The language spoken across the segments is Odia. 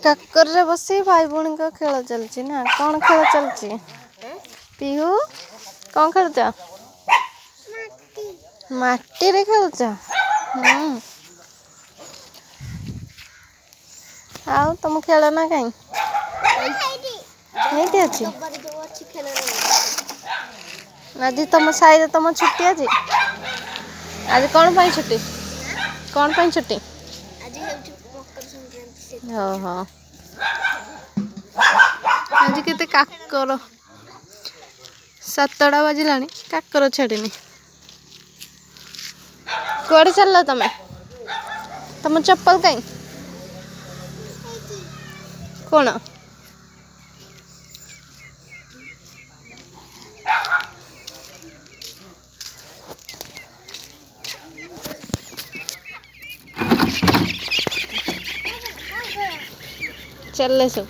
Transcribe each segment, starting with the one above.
କାକରରେ ବସି ଭାଇ ଭଉଣୀଙ୍କ ଖେଳ ଚାଲିଛି ନା କ'ଣ ଖେଳ ଚାଲିଛି? ପିହୁ କ'ଣ ଖେଳୁଛ? ମାଟିରେ ଖେଳୁଛ? ହୁଁ। ଆଉ ତମ ଖେଳନା କାଇଁ? ଏଇଠି ଅଛି। ଆଜି ତମ ସାହିରେ ତମ ଛୁଟି ଆଜି? ଆଜି କ'ଣ ପାଇଁ ଛୁଟି? କ'ଣ ପାଇଁ ଛୁଟି? ଓହୋ, ଆଜି କେତେ କାକର, 7ଟା ବାଜିଲାଣି, କାକର ଛାଡ଼ିନି। କୁଆଡ଼େ ଚାଲିଲ ତମେ? ତମ ଚପଲ କାଇଁ? କ'ଣ ଚାଲିଲେ ସବୁ?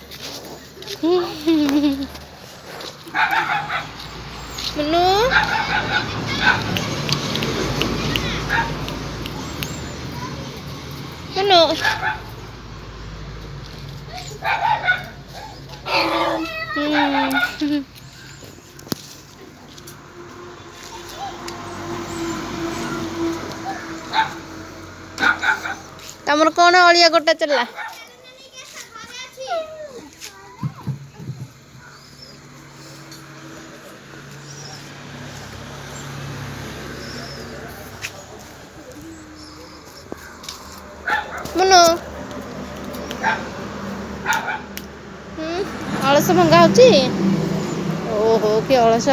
ମୁନୁ, ମୁନୁ, ତମର କ'ଣ ଅଳିଆ ଗୋଟା ଚାଲିଲା? ମୁନୁ, ଅଳସ ଭଙ୍ଗା ହଉଛି। ଓହୋ, କି ଅଳସ!